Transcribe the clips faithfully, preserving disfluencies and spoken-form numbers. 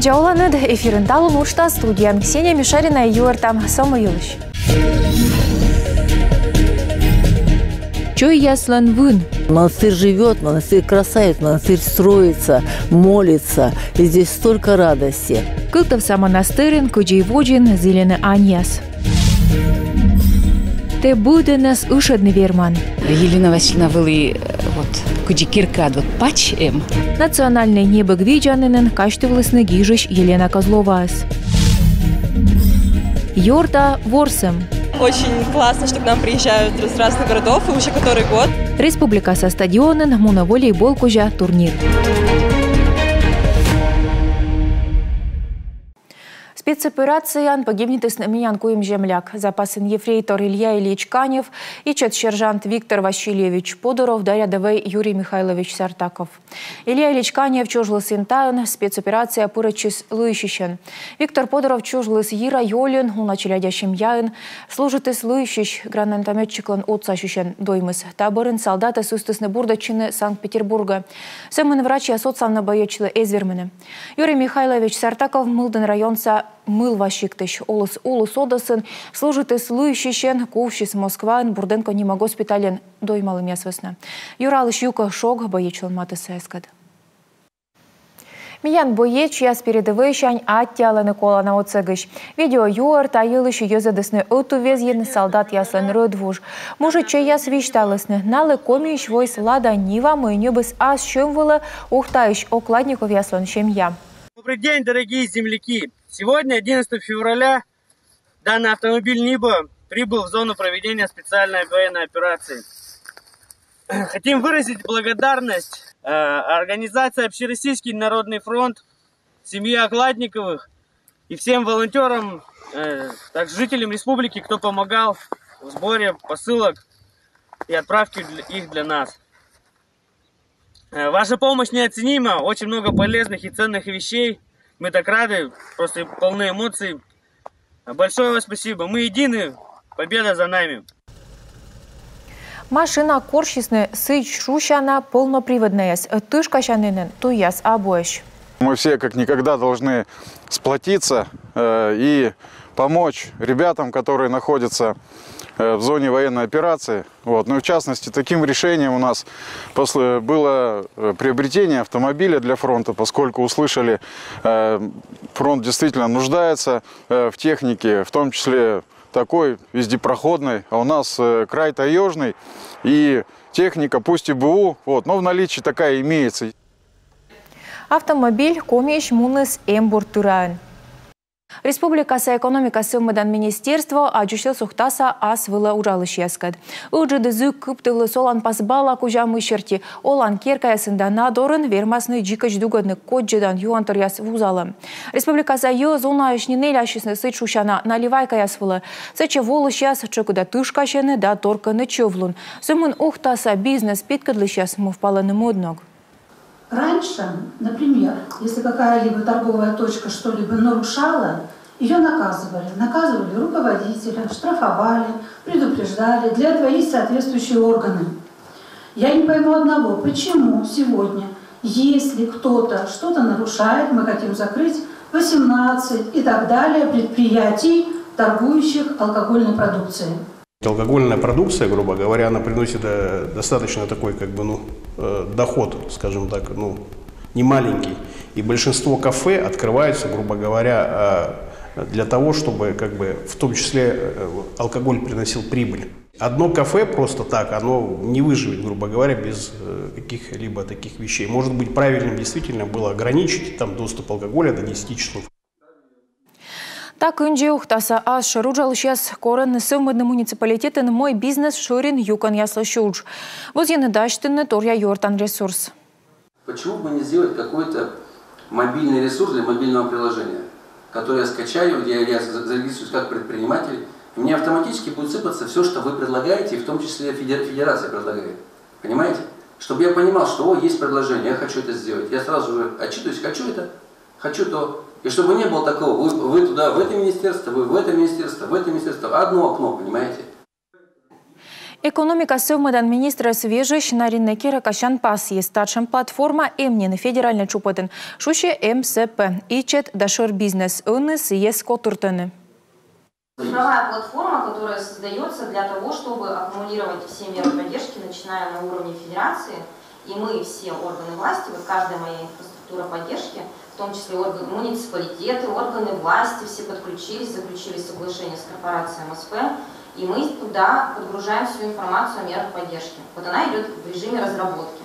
Ӟеч оланныд! Эфирын «Талун» уджтас, студияын Ксения Мишарина. Юӧртам со мый йылысь. Чойяслӧн вын. Монастырь живёт, монастырь красавец, монастырь строится, молится. И здесь столько радости. Кылтӧвса монастырын кыдзи водзын зільӧны аньяс. Тэ быдӧнӧс ышӧдны верман. Елена Васильевна вӧлі, э, вот, кыдзи керкаад вот пач эм. Национальнӧй небӧг видзанінын казьтывлісны гижысь Елена Козловаӧс. Ёрта ворсӧм. Очень классно, что к нам приезжают с разных городов, и уже который год. Республикаса стадионын мунӧ волейбол кузя турнир. Спецоперацияын погибнитісны миян куим земляк. Запасын ефрейтор Илья Ильич Канев, ичӧт сержант Виктор Васильевич Подоров да рядовӧй Юрий Михайлович Сартаков. Илья Ильич Канев чужліс Интаын, спецоперацияӧ пырӧдчис лыйсьысьӧн. Виктор Подоров чужліс Йира ёльын, уна челядя семьяын, служитіс лыйсьысь, гранатомётчиклӧн отсасьысьӧн доймис. Та бӧрын салдатӧс ыстісны бурдӧдчыны Санкт-Петербургӧ. Сӧмын врачьяс отсавны боечлы эз вермыны. Юрий Михайлович Сартаков Мылдін районса Мылва сиктысь. Оліс Улыс Одесын, служитіс лыйсьысьӧн, кувсис Москваын Бурденко нима госпитальын доймалӧмъяс вӧсна. Юралысь юкӧ шог боечлӧн матыссаяскӧд. Миян боечьяс передӧвӧйсянь аттьӧалӧны колана отсӧгысь. Видео юӧр та йылысь йӧзӧдісны ӧтуввезйын «Салдатъяслӧн рӧдвуж». Мужичӧйяс висьталісны, налы Комиысь воис «Лада Нива», мый ньӧбис ас сьӧм вылӧ Ухтаысь Окладниковъяслӧн семья. Добрый день, дорогие земляки! Сегодня, одиннадцатого февраля, данный автомобиль «Нива» прибыл в зону проведения специальной военной операции. Хотим выразить благодарность, э, организации «Общероссийский народный фронт», семье Окладниковых и всем волонтерам, э, также жителям республики, кто помогал в сборе посылок и отправке для, их для нас. Э, ваша помощь неоценима, очень много полезных и ценных вещей. Мы так рады, просто полны эмоций. Большое вам спасибо. Мы едины. Победа за нами. Машина корсисны сідз шусяна полноприводнӧйӧс, тышкасянінын туйяс абуӧсь. Мы все как никогда должны сплотиться, э, и помочь ребятам, которые находятся, э, в зоне военной операции. Вот. Ну и в частности, таким решением у нас посл-, было, э, приобретение автомобиля для фронта, поскольку услышали, э, фронт действительно нуждается, э, в технике, в том числе такой вездепроходной. А у нас, э, край таёжный, и техника, пусть и БУ, вот, но в наличии такая имеется. Автомобиль Комиысь муніс эмбур тыраӧн. Республикаса экономика сӧвмӧдан министерство аддзысьліс Ухтаса ас вылӧ уджалысьяскӧд. Ыджыд зіг кыптывліс оланпас бала кузя, мый серти олан керкаясын да на дорын вермасны дзикӧдз дугӧдны кодзӧдан юанторъяс вузалӧм. Республикаса йӧз унаысь нин элясисны сідз шусяна наливайкаяс вылӧ. Сэтчӧ волысьяс тшӧкыда тышкасьӧны да торкӧны чӧвлун. Сӧмын Ухтаса бизнес петкӧдлысьяс мӧвпалӧны мӧд ног. Раньше, например, если какая-либо торговая точка что-либо нарушала, её наказывали. Наказывали руководителя, штрафовали, предупреждали. Для этого есть соответствующие органы. Я не пойму одного, почему сегодня, если кто-то что-то нарушает, мы хотим закрыть восемнадцать и так далее предприятий, торгующих алкогольной продукцией. Алкогольная продукция, грубо говоря, она приносит, э, достаточно такой, как бы, ну, э, доход, скажем так, ну, немаленький. И большинство кафе открываются, грубо говоря, э, для того, чтобы, как бы, в том числе, э, алкоголь приносил прибыль. Одно кафе просто так, оно не выживет, грубо говоря, без, э, каких-либо таких вещей. Может быть, правильным действительно было ограничить там доступ алкоголя до десяти часов. Та кындзи Ухтаса ас шӧр уджалысьяс корӧны сӧвмӧдны муниципалитетын, мый бизнес шӧрин юкӧнъяслысь удж. Вӧзйӧны дасьтыны торъя юӧртан ресурс. Почему бы не сделать какой-то мобильный ресурс для мобильного приложения, которое я скачаю, где я за-, зарегистрируюсь как предприниматель, и мне автоматически будет сыпаться всё, что вы предлагаете, и в том числе федер-, федерация предлагает. Понимаете? Чтобы я понимал, что, о, есть предложение, я хочу это сделать. Я сразу же отчитываюсь, хочу это, хочу то. И чтобы не было такого, вы, вы туда, в это министерство, вы в это министерство, в это министерство, одно окно, понимаете? Экономика сӧвмӧдан министрӧс вежысь на ринне керӧ касян пасйис. Татшӧм платформа эм нин федеральнӧй чупӧдын, шусьӧ М С П, ичӧт да шӧр бизнес ӧні сійӧс котыртӧны. Цифровая платформа, которая создается для того, чтобы аккумулировать все меры поддержки, начиная на уровне федерации, и мы, все органы власти, вот каждая моя инфраструктура поддержки, в том числе органы, муниципалитеты, органы власти, все подключились, заключили соглашение с корпорацией М С П, и мы туда подгружаем всю информацию о мерах поддержки. Вот она идет в режиме разработки.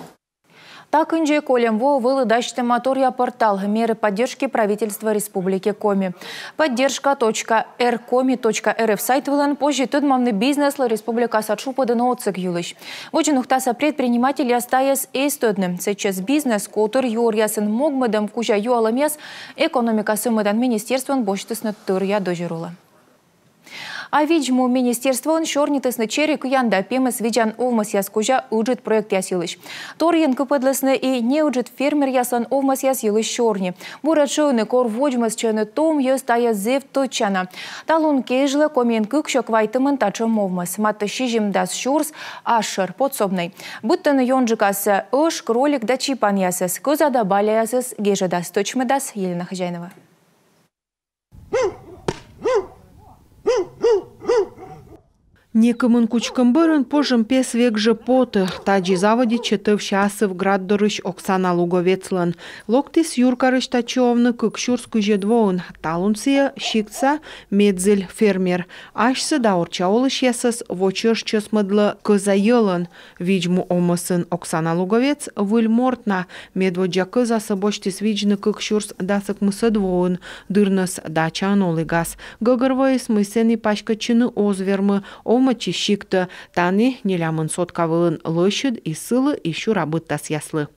Та кындзи кольӧм во вӧлі дасьтӧма торъя портал «Меры поддержки правительства Республики Коми». Поддержка точка эр коми точка эр эф сайт вылын позьӧ тӧдмавны бизнеслы республикаса чупӧдын отсӧг йылысь. Водзын Ухтаса предпринимательяс тайӧс эз тӧдны. Сэтчӧс бизнес котыр юӧръясын могмӧдӧм кузя юалӧмъяс экономика сӧвмӧдан министерствоын босьтісны тӧръя дӧзьӧр улӧ. А Видз-му министерствоын сёрнитісны чери кыян да пемӧс видзан овмӧсъяс кузя ыджыд проектъяс йылысь. Торйӧн кыпӧдлісны и неыджыд фермеръяслӧн овмӧсъяс йылысь сёрни. Бур тшӧтш ӧні, кор водзмӧстчӧны том йӧз, тайӧ зэв тӧдчана. Талун кежлӧ Комиын кыксё квайтымын татшӧм овмӧс. Матӧ сизимдас сюрс асшӧр, подсобнӧй. Быдтӧны ёнджыкасӧ ӧш, кролик да чипанъясӧс. Кӧза да баляясӧс гежӧда. Стӧчмӧдас Елена Хозяинова. Некымын кучкӧм бӧрын пожӧм пес век жӧ потӧ. Тадзи заводитчӧ тӧвся асыв Град дорысь Оксана Луговецлӧн. Локтіс юркарысь татчӧ овны кык сюрс кызьӧд воын. Талун сійӧ сиктса медзіль фермер. Асьсӧ да орчча олысьясӧс во чӧж чӧсмӧдлӧ кӧза йӧлӧн. Видз-му овмӧсын Оксана Луговец выль морт на. Медводдза кӧзасӧ босьтіс видзны кык сюрс дас ӧкмысӧд воын. Дырнӧс дачаын олігас. Гӧгӧрвоис, мый сэні паськӧдчыны оз вермы, овмӧдчис сиктӧ. Тані нелямын сотка вылын лӧсьыд и сылы, и сюра быдтасъяслы.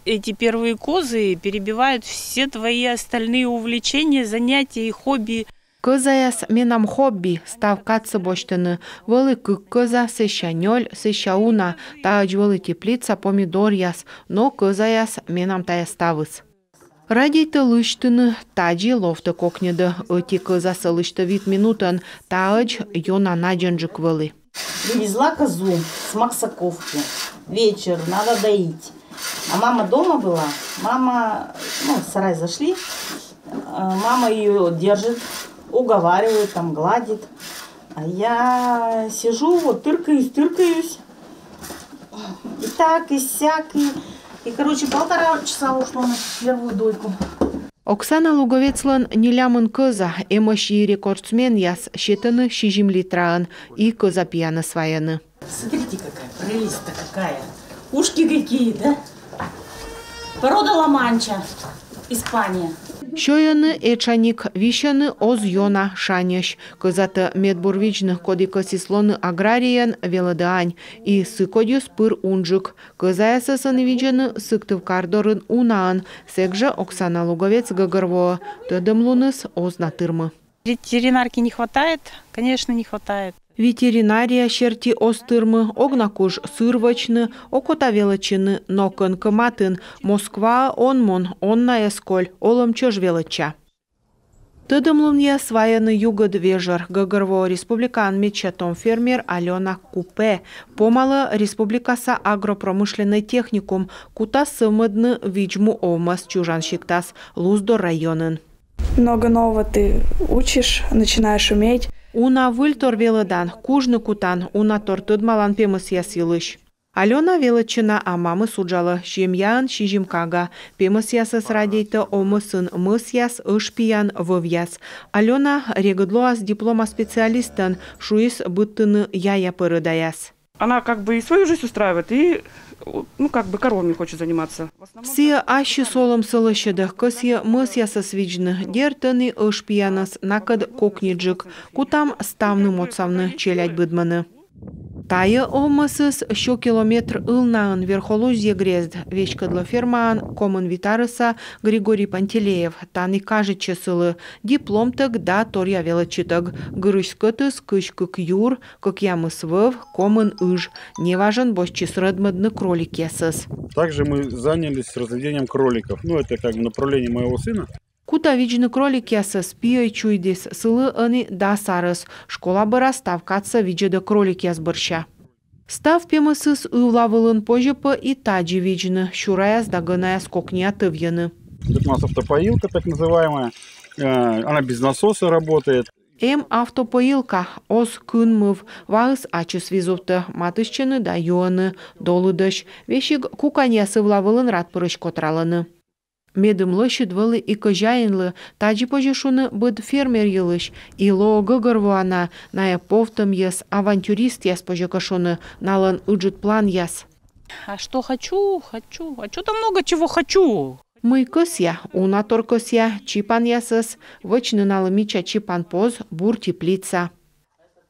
Эти первые козы перебивают все твои остальные увлечения, занятия и хобби. Кӧзаяс менам хобби, став кадсӧ босьтӧны. Вӧлі кык кӧза, сэсся нёль, сэсся уна. Таӧдз вӧлі теплица, помидоръяс, но кӧзаяс менам тайӧ ставыс. Радейтӧ лысьтыны, тадзи ловтӧ кокньӧдӧ. Ӧти кӧзасӧ лысьтӧ вит минутӧн, таӧдз ёна надзӧнджык вӧлі. Привезла козу с Максаковки. Вечер, надо доить. А мама дома была. Мама, ну, в сарай зашли. А мама ее держит, уговаривает, там, гладит. А я сижу, вот, тыркаюсь, тыркаюсь. И так, и сяк, и, и, короче, полтора часа ушло на первую дойку. Оксана Луговецлӧн нелямын кӧза. Эмӧсь и рекордсменъяс, сетӧны сизим литраӧн, и кӧза пиянӧс вайӧны. Смотрите, какая прелесть-то какая. Ушки какие, да? Порода ламанча, Испания. Сёйӧны этшаник, висьӧны оз ёна, шаньӧсь. Кӧзатӧ медбур видзны, коді кӧсйис лоны аграрийӧн, велӧдӧ ань. И сы кодьыс пыр унджык. Кӧзаясӧс ӧні видзӧны Сыктывкар дорын унаӧн. Сэк жӧ Оксана Луговец гӧгӧрвоӧ: тӧдӧмлуныс оз на тырмы. Ветеринарки не хватает, конечно, не хватает. Ветеринария серти оз тырмы, ог на куж сыр вӧчны, окота велӧдчыны, но кӧнкӧ матын. Москваӧ он мун, он на эз коль, олӧм чӧж велӧдча. Тӧдӧмлунъяс вайӧны югыд вежӧр. Гӧгӧрвоӧ республикаын медся том фермер Алёна Купе. Помалӧ республикаса агропромышленнӧй техникум, кутас сӧвмӧдны видз-му овмӧс чужан сиктас Луздор районын. Много нового ты учишь, начинаешь уметь. Уна выльтор велӧдан, кужны кутан, унатор тӧдмалан пемӧсъяс йылысь. Алёна велӧдчӧ на, а мамыс уджалӧ. Семьяын сизим кага. Пемӧсъясӧс радейтӧ овмӧсын мӧсъяс, ӧшпиян, вӧвъяс. Алёна регыд лоас диплома специалистӧн, шуис быдтыны яя пӧрӧдаяс. Она как бы и свою жизнь устраивает, и, ну, как бы коровами хочет заниматься. В основном сійӧ ассьыс олӧмсӧ лӧсьӧдӧ, кӧсйӧ мӧсъясӧс видзны, дерт, ӧні ӧшпиянӧс, накӧд кокньыджык. Кутам ставным отсавны, челядь быдмӧны. Тайӧ овмӧсыс сё километр ылнаын, Верхолузье грезд. Веськӧдлӧ фермаӧн комын вит арӧса Григорий Пантелеев. Тані кажитчӧ сылы: дипломтӧг да торъя велӧдчытӧг. Гырысь скӧтыс кызь кык юр, кӧкъямыс вӧв, комын ыж. Неважӧн босьтчис рӧдмӧдны кроликъясӧс. Также мы занялись разведением кроликов. Ну, это как бы направление моего сына. Кута видзны кроликъясӧс, пиӧй чуйдіс, сылы ӧні дас арӧс. Школа бӧрас став кадсӧ видзӧдӧ кроликъяс бӧрся. Став пемӧсыс ывла вылын, позьӧ пӧ и тадзи видзны. Сюраяс да гӧнаяс кокниа тӧвйӧны. Тут у нас автопоилка так называемая. Э, она без насоса работает. Эм автопоилка, оз кынмыв, ваыс ачыс визувтӧ, матыстчӧны да юӧны, долыдӧсь. Весиг куканьяс ывла вылын радпырысь котралӧны. Медым лӧсьыд вӧлі и кӧзяинлы, тадзи позьӧ шуны быд фермер йылысь. И лоӧ гӧгӧрвоана, найӧ повтӧмъяс, авантюристъяс, позьӧ кӧ шуны, налӧн ыджыд планъяс. А что хочу, хочу, а что-то много чего хочу. Мый кӧсъя, уна тор кӧсъя, чипанъясӧс, вӧчны налы мича чипан поз, бур теплица.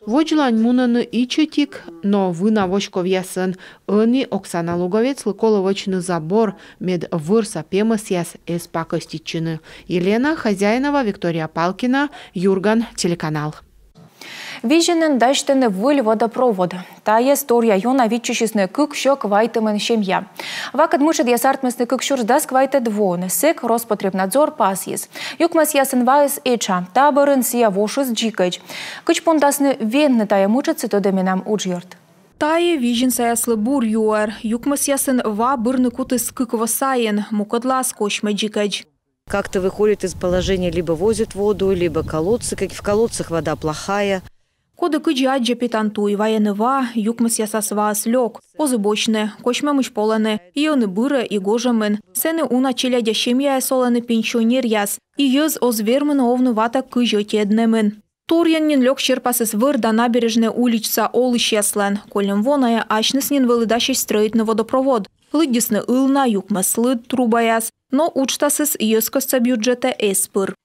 Водзлань мунӧны ичӧтик, но вына воськовъясӧн. Ӧні Оксана Луговецлы колӧ вӧчны забор, мед вӧрса пемӧсъяс эз пакӧститчыны. Елена Хозяинова, Виктория Палкина, «Юрган» телеканал. Визинын дасьтӧны выль водопровод. Тайӧс торъя ёна виччысисны кык сё квайтымын семья. Вакӧд мытшӧдъяс артмисны кык сюрс дас квайтӧд воын. Сэк Роспотребнадзор пасйис: юкмӧсъясын ваыс этша, та бӧрын сійӧ вошыс дзикӧдз. Кыдз пондасны венны тайӧ мытшӧдсӧ, тӧдӧ менам уджъёрт. Тайӧ Визинсаяслы бур юӧр. Юкмӧсъясын ва бырны кутіс кык во сайын, мукӧдлаас косьмӧ дзикӧдз. Как-то выходит из положения, либо возят воду, либо колодцы, как в колодцах вода плохая. Коді кыдзи аддзӧ петан туй, вайӧны ва, юкмӧсъясас ваыс лёк, оз и босьтны, косьмӧмысь полӧны, и ӧні бырӧ, и гожӧмын. Сэні уна челядя семьяяс олӧны, пенсионеръяс, и йӧз оз вермыны овны ватӧг кызь ӧтиӧд нэмын. Торйӧн нин лёк серпасыс Вӧр да Набережнӧй уличса олысьяслӧн. Кольӧм во найӧ асьныс нин вӧлі дасьӧсь стрӧитны водопровод. Лыддисны ылна, юкмӧс лыд, трубаяс, но уджтасыс йӧзкостса бюджетӧ эз пыр.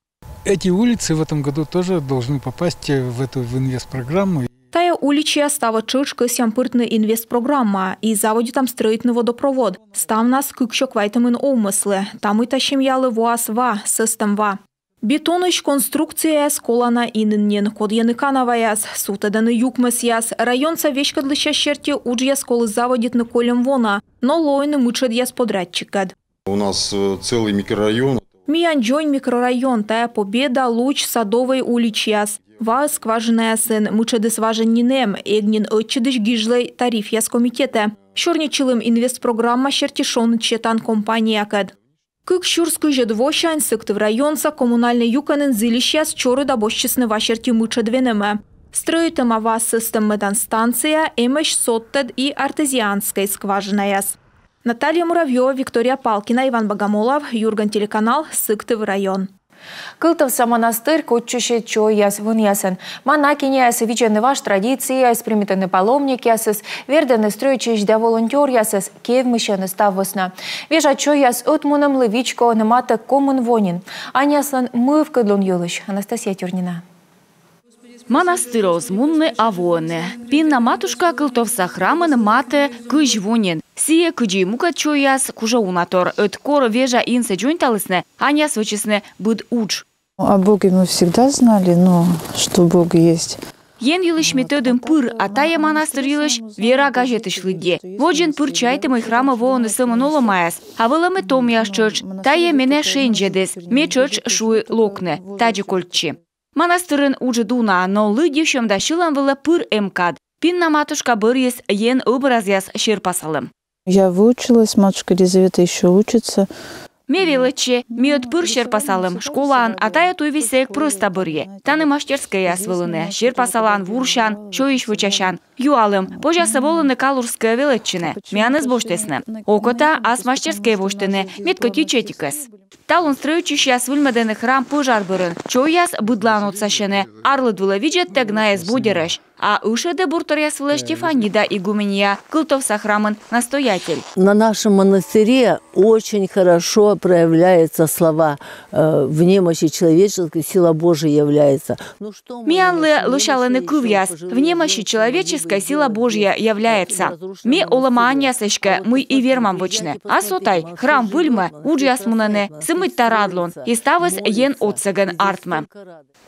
Эти улицы в этом году тоже должны попасть в эту, в инвестпрограмму. Тайӧ уличаяс таво тшӧтш кӧсъям пыртны инвестпрограммаӧ и заводитам стрӧитны водопровод. Ставнас кык сё квайтымын овмӧслы. Та мыйта семьялы воас ва, сӧстӧм ва. Бетонысь конструкцияяс колана инын нин, кодйӧны канаваяс, сувтӧдӧны юкмӧсъяс. Районса веськӧдлысьяс серти, уджъяс коліс заводитны кольӧм во на, но лоины мытшӧдъяс подрядчиккӧд. У нас, э, целый микрорайон. Миян дзонь микрорайон, тайӧ Победа, Луч, Садовӧй уличаяс. Ваыс скважинаясын, мытшӧдыс важӧн нин эм, эг нин ӧтчыдысь гижлӧй тарифъяс комитетӧ. Сёрнитчылім инвестпрограмма серти шоныд сетан компаниякӧд. Кык сюрс кызьӧд восянь Сыктыв районса коммунальнӧй юкӧнын зільысьяс чорыда босьтчисны ва серти мытшӧд венӧмӧ. Стрӧитӧма ва сӧстӧммӧдан станция, эмӧсь содтӧд и артезианскӧй скважинаяс. Наталья Муравьёва, Виктория Палкина, Иван Богомолов, «Юрган» телеканал, Сыктыв район. Кылтовса манастыр кутчысьӧ чойяс вынъясӧн. Монахиняяс видзӧны важ традицияяс, примитӧны паломникъясӧс, вердӧны стрӧитчысь да волонтёръясӧс, кевмысьӧны став вӧсна. Вежа чойяс ӧтмунӧмлы вичкоӧны матӧ комын во нин. Аньяслӧн мывкыдлун йылысь Анастасия Тюрнина. Манастырӧ оз мунны, а воӧны. Пинна матушка кылтовса храмын матӧ кызь во нин. Сійӧ, кыдзи и мукӧд чойяс, кужӧ уна тор. Ӧд кор вежа инсӧ дзоньталісны, аньяс вӧчисны быд удж. О Боге мы всегда знали, но что Бог есть. Ен йылысь ми тӧдім пыр, а тайӧ манастыр йылысь вера газетысь лыдди. Водзын пыр чайті, мый храмӧ воӧны сӧмын олӧмаяс, а вӧлӧм и томъяс тшӧтш. Тайӧ менӧ шензьӧдіс, ме тшӧтш шуи локны, тадзи кольччи. Манастырын уджыд уна, но лыдди сьӧм да сьылан вылӧ пыр эм кад. Пинна матушка бӧрйис ен ӧбразъяс серпасалӧм. Я выучилась, матушка Елизавета ещё учится. Ме велӧдчи, ми ӧд пыр серпасалім, школаын, а тайӧ туйвизьсӧ эг прӧста бӧрйы. Тані мастерскӧйяс вӧліны, серпасалан, вурсян, чойысь вӧчасян. Юалім, позяс-ӧ волыны Калужскӧйӧ велӧдчыны. Миянӧс босьтісны. Окота ас мастерскӧйӧ восьтыны, мед кӧть ичӧтикӧс. Талун стрӧитчысьяс выльмӧдӧны храм пӧжар бӧрын. Чойяс быдлаын отсасьӧны. Арлыд вылӧ видзӧдтӧг найӧ эз будьӧрӧсь. А ышӧдӧ бурторъяс вылӧ Стефанида игуменья, кылтовса храмын настоятель. На нашем монастыре очень хорошо проявляется слова, э, в немощи человеческой сила Божия является. Ну что мы... Миянлы лӧсялӧны кывъяс: в немощи человеческой сила Божья является. Ми олӧма аньяс эськӧ, мый и вермам вӧчны. А со тай, храм выльмӧ, уджъяс мунӧны, сы мыйта радлун, и ставыс Ен отсӧгӧн артмӧ.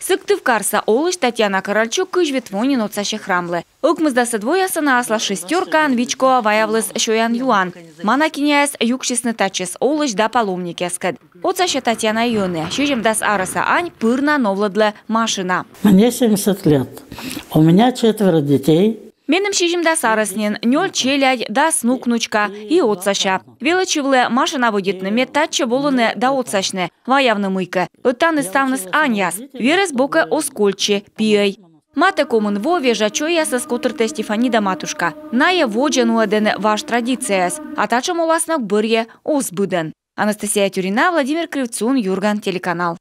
Сыктывкарса олысь Татьяна Корольчук кызь вит во нин отсасьӧ храмлы. Ӧкмысдасӧд воясӧ на аслас шестёркаӧн вичкоа ваявліс сёян-юан. Монахиняяс юксисны татчӧс олысь да паломникъяскӧд. Отсасьӧ Татьяна и ӧні. Сизимдас арӧса ань пыр на новлӧдлӧ машина. Мне семьдесят лет. У меня четверо детей. Меным сизимдас арӧс нин, нёль челядь, дас нук-нучка и отсася. Велӧдчывлы машина вӧдитны, мед татчӧ волыны да отсасьны, ваявны мыйкӧ. Ӧд тані ставныс аньяс. Верӧс бокӧ оз кольччы, пиӧй. Матӧ комын во вежа чойясӧс котыртӧ Стефанида матушка. Найӧ водзӧ нуӧдӧны важ традицияяс, а татшӧм оласног бӧрйӧ оз быдӧн. Анастасия Тюрина, Владимир Кривцун, Юрган телеканал.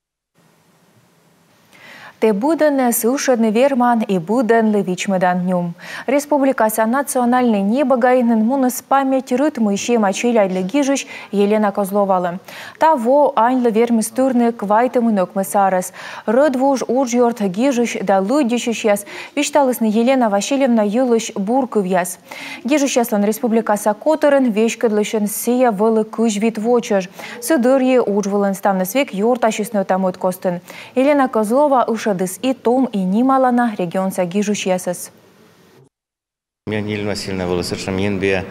Тэ быдӧнӧс ышӧдны верман и быдӧнлы вичмӧдан нюм. Республикаса национальнӧй небӧгаинын муніс «Память рытмы» сиӧма челядьлы гижысь Елена Козловалы. Та во аньлы вермис тырны квайтымын ӧкмыс арӧс. Рӧдвуж, уджъёрт, гижысь да лыддьысьысьяс висьталісны Елена Васильевна йылысь бур кывъяс. Гижысьяслӧн республикаса котырын веськӧдлысьӧн сійӧ вӧлі кызь вит во чӧж. Сы дырйи удж вылын ставныс век ёртасисны ӧта-мӧд костын. Елена Козлова ышӧдіс и том, и нималана регионса гижысьясӧс. Миян Елена Васильевна вӧлі сэтшӧм енбиа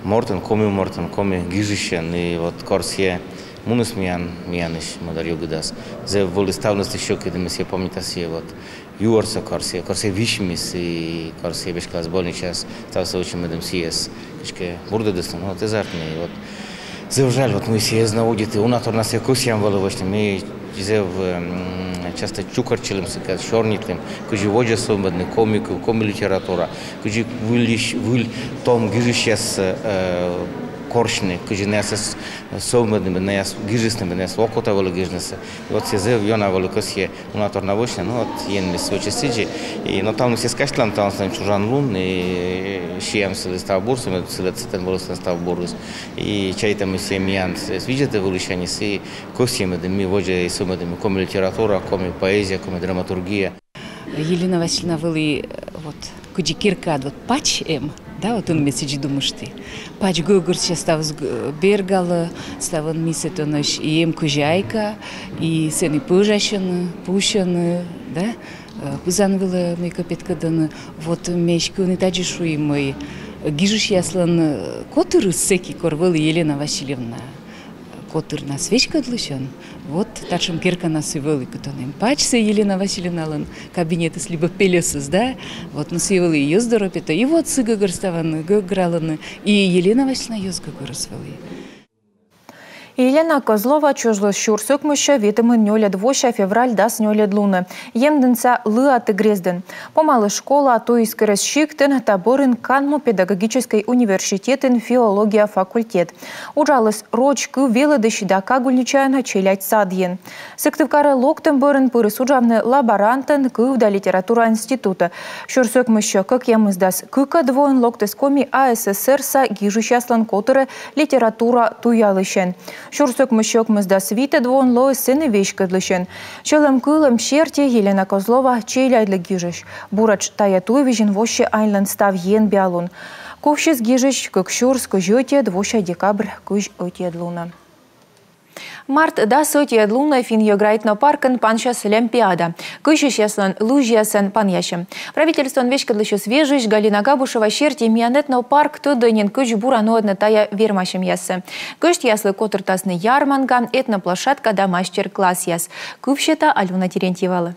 мортӧн, коми мортӧн, коми гижысьӧн, и вот кор сійӧ муніс миян, миянысь мӧдар югыдас, зэв вӧлі ставныс сьӧкыд, и ме сійӧ помнита, сійӧ вот юӧрсӧ кор сійӧ, кор сійӧ висьмис, и кор сійӧ веськалас больницаас, ставсӧ вӧчӧ, медым сійӧс кыдзкӧ бурдӧдісны, но вот эз артмы, и вот зэв жаль, вот мый сійӧ эз на удиты, уна тор на сійӧ кӧсъям вӧлі вӧчны, ми зэв, м, часто чукӧртчылім сыкӧд, сёрнитлім, кыдзи водзӧ сӧвмӧдны коми кыв, коми литература, кыдзи выльысь, выль том гижысьяс, э, корсьны, кыдзи найӧс сӧвмӧдны, найӧс гижисны, найӧс окота вӧлі гижнысӧ. И вот сійӧ зэв ёна вӧлі кӧсйӧ уна тор на вӧчны, но вот Енмыс вӧчис сідзи. И но талун сійӧс казьтылам, талун сылӧн чужан лун, и сиам сылы став бурсӧ, мед сылы сэтӧн вӧлі сылӧн став бурыс. И чайта, мый сійӧ миян с-, с-, видзӧдӧ вылысяньыс, и кӧсйӧ, медым ми водзӧ и сӧвмӧдім коми литература, коми поэзия, коми драматургия. Елена Васильевна вӧлі, э, вот, кыдзи керкаад, вот, пач эм, да, вот ӧні ме сідзи думышті. Пач гӧгӧрсьӧ, ставыс г-, бергӧ, ставӧн ми сэтӧнӧсь, и эм кӧзяйка, и сэні пӧжасьӧны, пусьӧны, да, э, пызан вылӧ мыйкӧ петкӧдӧны. Вот ме эськӧ ӧні тадзи шуи, мый гижысьяслӧн, э, котырыс сэки, кор вӧлі Елена Васильевна котырнас веськӧдлысьӧн, вот татшӧм керканас и вӧлі, кытӧн эм пачсӧ Елена Васильевналӧн кабинетыс либӧ пельӧсыс, да? Вот, но сійӧ вӧлі и йӧз дорӧ петӧ, и вот сы гӧгӧр ставӧн гӧгралӧны, и Елена Васильевна йӧз гӧгӧрыс вӧлі. Елена Козлова чужліс сюрс ӧкмыссё ветымын нёльӧд вося февраль дас нёльӧд лунӧ Емдінса Лыаты грездын. Помаліс школа Туйскӧрӧс сиктын, та бӧрын канму педагогическӧй университетын филология факультет. Уджаліс роч кыв велӧдысь да кагульничаӧн челядь садйын. Сыктывкарӧ локтӧм бӧрын пырис уджавны лаборантӧн кыв да литература институтӧ. Сюрс ӧкмыссё кӧкъямысдас кыкӧд воын локтіс Коми АССР-са гижысьяслӧн котырӧ литература туялысьӧн. Сюрс ӧкмыссё ӧкмысдас витӧд воын лоис сэні веськӧдлысьӧн. Сьӧлӧмкылӧм серти, Елена Козлова челядьлы гижысь. Буретш тайӧ туйвизьын воссьӧ аньлӧн став енбиалун. Кувсис гижысь кык сюрс кызь ӧтиӧд вося декабрь кызь ӧтиӧд лунӧ. Март дас ӧтиӧд лунӧ Финн-йӧгра этнопаркын пансяс Лямпиада, кыйсьысьяслӧн лыжъясӧн панъясьӧм. Правительствоӧн веськӧдлысьӧс вежысь Галина Габушева серти, миян этнопарк тӧдӧ нин, кыдз бура нуӧдны тайӧ вермасьӧмъяссӧ. Гӧсьтъяслы котыртасны ярманга, этноплощадка да мастер-классъяс. Кыв сета Алёна Терентьевалы.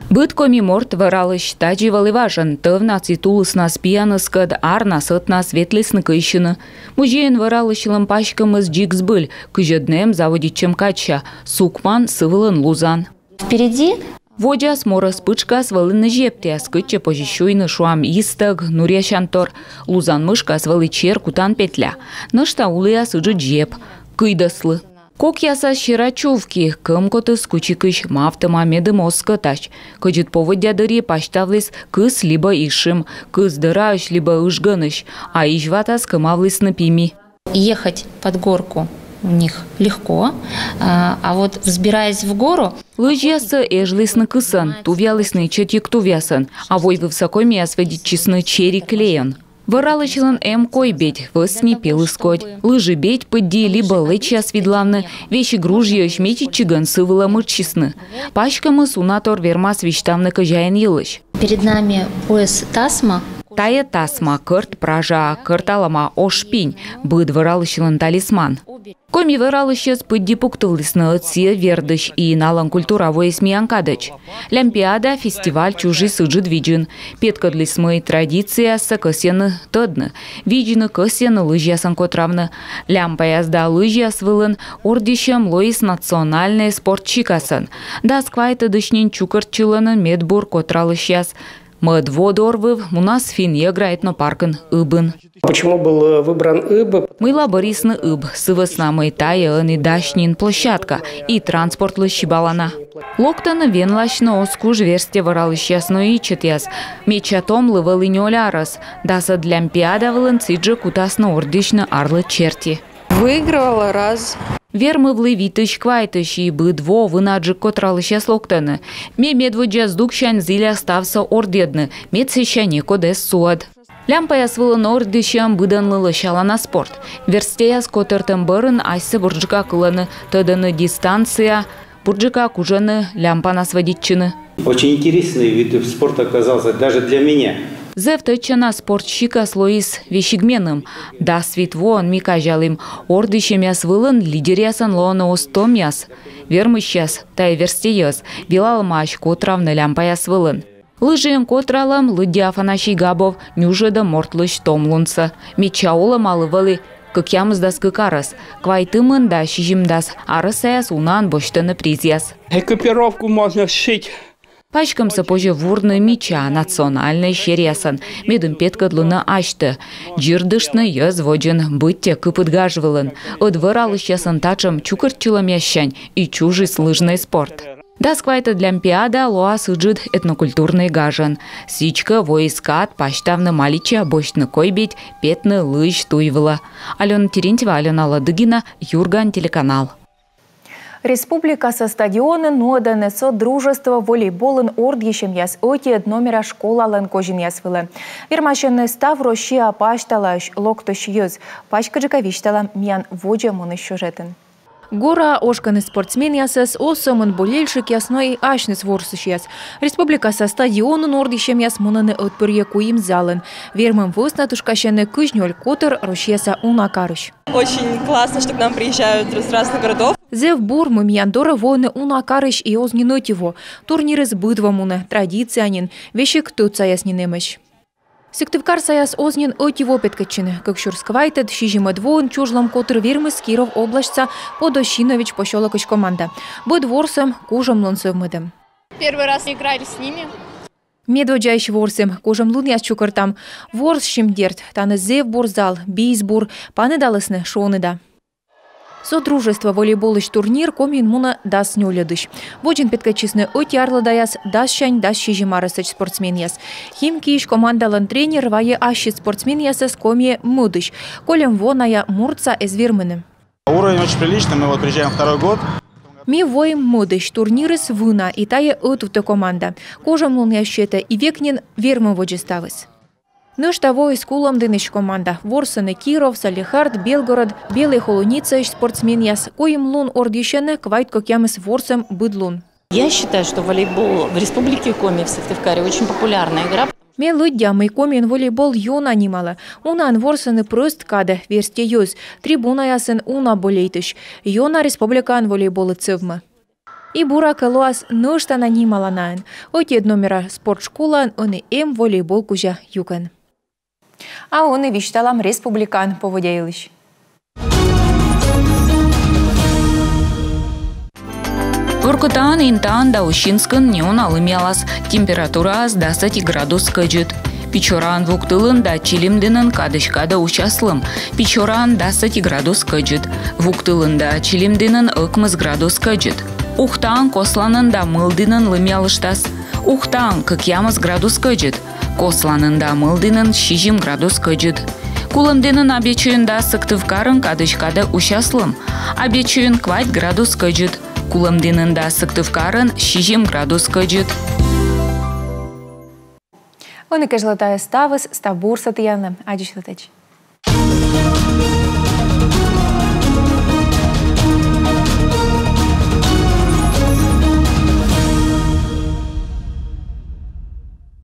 Быд коми морт вӧралысь тадзи вӧлі важӧн. Тӧвнас и тулыснас пияныскӧд, арнас ӧтнас ветлісны кыйсьыны. Музейын вӧралысьлӧн паськӧмыс дзик збыль, кызьӧд нэм заводитчӧм кадся. Сукман — сы вылын лузан. Впереди. Водзас морӧс пытшкас вӧліны зептъяс, кытчӧ позис сюйны, шуам, истӧг, нуръясянтор. Лузан мышкас вӧлі чер кутан петля. Нӧшта уліас ыджыд зеп. Кыйдӧслы. Кокъясас сера чувки, кӧмкотыс кучикысь мавтӧма, медым оз кӧтась. Кӧдзыд поводдя дырйи пасьтавліс кыс либӧ ишим, кыс дӧраысь либӧ ыжгӧнысь, а изьватас кӧмавлісны пими. Ехать под горку у них легко, а, а вот взбираясь в гору... Лыжъяссӧ эжлісны кысӧн, тувъялісны ичӧтик тувъясӧн, а войвывса комияс вӧдитчисны чери клейӧн. Вӧралысьлӧн эм кой бедь: вӧсни, пелыс кодь. Лыжи бедь пыдди либӧ лэчьяс видлавны, весиг ружьеысь мечитчигӧн сы вылӧ мырччисны. Паськӧмыс уна тор вермас висьтавны кӧзяин йылысь. Перед нами пояс тасма. Тайӧ тасма, кӧрт пража, кӧрт алама, ош пинь, быд вӧралысьлӧн талисман. Коми вӧралысьӧс пыдди пуктывлісны ӧд сійӧ вердысь, и налӧн культура воис миян кадӧдз. Лямпиада фестиваль чужис ыджыд видзын. Петкӧдліс, мый традицияяссӧ кӧсйӧны тӧдны, видзны, кӧсйӧны лызьясӧн котравны. Лямпаяс да лызьяс вылын ордйысьӧм лоис национальнӧй спорт сикасӧн. Дас квайтӧдысь нин чукӧртчылӧны медбур котралысьяс. Мӧд во дорвыв мунас Финн-йӧгра этнопаркын Ыбын. Почему был, э, выбран Ыб? Мыйла бӧрйисны Ыб? Сы вӧсна, мый тайӧ ӧні дась нин площадка и транспортлы сибалана. Локтӧны венласьны оз куж верстьӧ вӧралысьяс, но ичӧтъяс. Медся томлы вӧлі нёль арӧс. Дасӧд Лямпиада вылын сідзжӧ кутасны ордйысьны арлыд серти. Выигрывала раз. Вермывлі витысь-квайтысь, и быд во вынаджык котралысьяс локтӧны. Ме медводдза здуксянь зіля ставсӧ ордйӧдны, мед сэсся некод эз суӧд. Лямпаяс вылын ордйысьӧм быдӧнлы лӧсялана спорт. Верстьӧяс котӧртӧм бӧрын асьсӧ бурджыка кылӧны, тӧдӧны дистанция, бурджыка кужӧны лямпанас вӧдитчыны. Очень интересный вид спорта оказался даже для меня. Зэв тӧдчана спорт сикас лоис весиг меным. Дас вит воӧн ми казялім, ордйысьӧмъяс вылын лидеръясӧн лоӧны оз томъяс. Вермысьяс, тайӧ верстьӧяс, велалӧмаӧсь котравны лямпаяс вылын. Лыжиӧн котралӧм, лыддьӧ Афанасий Габов, нюжӧдӧ мортлысь томлунсӧ. Медся олӧмалы вӧлі кӧкъямысдас кык арӧс. Квайтымын да сизимдас арӧсаяс унаӧн босьтӧны призъяс. Экипировку можно сшить. Паськӧмсӧ позьӧ вурны мича, национальнӧй серъясӧн, медым петкӧдлыны асьтӧ, дзирдыштны йӧз водзын, быттьӧ кыпыд гаж вылын. Ӧд вӧралысьяслӧн татшӧм чукӧртчылӧмъяссянь и чужис лыжнӧй спорт. Дас квайтӧд Лямпиада лоас ыджыд этнокультурнӧй гажӧн. Сідзкӧ, воис кад пасьтавны малича, босьтны койбедь, петны лызь туй вылӧ. Алёна Терентьева, Алёна Ладыгина, «Юрган» телеканал. Республикаса стадионын нуӧдӧны «Содружество» волейболын ордйысьӧмъяс ӧтиӧд номера школалӧн козинъяс вылӧ. Вермасьӧны став Россия пасьталаысь локтысь йӧз. Паськыдджыка висьталам миян водзӧ мунысь сюжетын. Гора ошкӧны спортсменъясӧс оз сӧмын болельщикъяс, но и асьныс ворсысьяс. Республикаса стадионын ордйысьӧмъяс мунӧны ӧтпырйӧ куим залын. Вермӧм вӧсна тышкасьӧны кызь нёль котыр Россияса уна карысь. Очень классно, что к нам приезжают с разных городов. Зэв бур, мый миян дорӧ воӧны уна карысь и оз нин ӧти во. Турнирыс быд во мунӧ, традиция нин, весиг тӧдсаяс нин эмӧсь. Сыктывкарсаяс оз нин ӧти во петкӧдчӧны. Кык сюрс квайтӧд, сизимӧд воын чужлӧм котыр вермис Киров обласьтса Подосинович посёлокысь команда. Быд ворсӧм кужӧмлун сӧвмӧдӧм. Первый раз играли с ними. Медводдзаысь ворсім, кужӧмлунъяс чукӧртам. Ворссим, дерт, тані зэв бур зал, биыс бур, паныдалісны, шуӧны да. «Содружество» волейболысь турнир Комиын мунӧ дас нёльӧдысь. Водзын петкӧдчисны ӧти арлыдаяс, дас сянь дас сизим арӧсӧдз спортсменъяс. Химкиысь командалӧн тренер вайӧ ассьыд спортсменъясӧс Комиӧ мӧдысь. Кольӧм во найӧ муртса эз вермыны. Уровень очень приличный, мы вот приезжаем второй год. Ми воим мӧдысь, турнирыс вына, и тайӧ ӧтувтӧ команда. Кужӧмлунъяс сетӧ, и век нин вермӧ водзӧ ставыс. Нӧшта воис Кулӧмдінысь команда. Ворсӧны Киров, Салехард, Белгород, Белой Холуницаысь спортсменъяс. Куим лун ордйысьӧны, квайт кӧкъямыс ворсӧм быд лун. Я считаю, что волейбол в Республике Коми, в Сыктывкаре, очень популярная игра. Ме лыддя, мый Комиын волейбол ёна нималӧ. Унаӧн ворсӧны прӧст кадӧ, верстьӧ йӧз. Трибунаясын уна болейтысь. Ёна республикаын волейболыд сӧвмӧ. И буракӧ, лоас нӧшта на нималанаӧн. Ӧтиӧд номера спортшколаын ӧні эм волейбол кузя юкӧн. А ӧні висьталам республикаын поводдя йылысь. Воркутаын, Интаын да Усинскын неуна лымъялас. Температураыс дас ӧти градус кӧдзыд. Печораын, Вуктылын да Чилимдінын кадысь кадӧ усяс лым. Печораын дас ӧти градус кӧдзыд. Вуктылын да Чилимдінын ӧкмыс градус кӧдзыд. Ухтаын, Косланын да Мылдінын лымъялыштас. Ухтаын кӧкъямыс градус кӧдзыд. Косланын да Мылдінын сизим градус кӧдзыд. Кулӧмдінын, Абъячойын да Сыктывкарын кадысь кадӧ усяс лым. Абъячойын квайт градус кӧдзыд. Кулӧмдінын да Сыктывкарын сизим градус кӧдзыд. Ӧні кежлӧ тайӧ ставыс, став бурсӧ тіянлы. Аддзысьлытӧдз.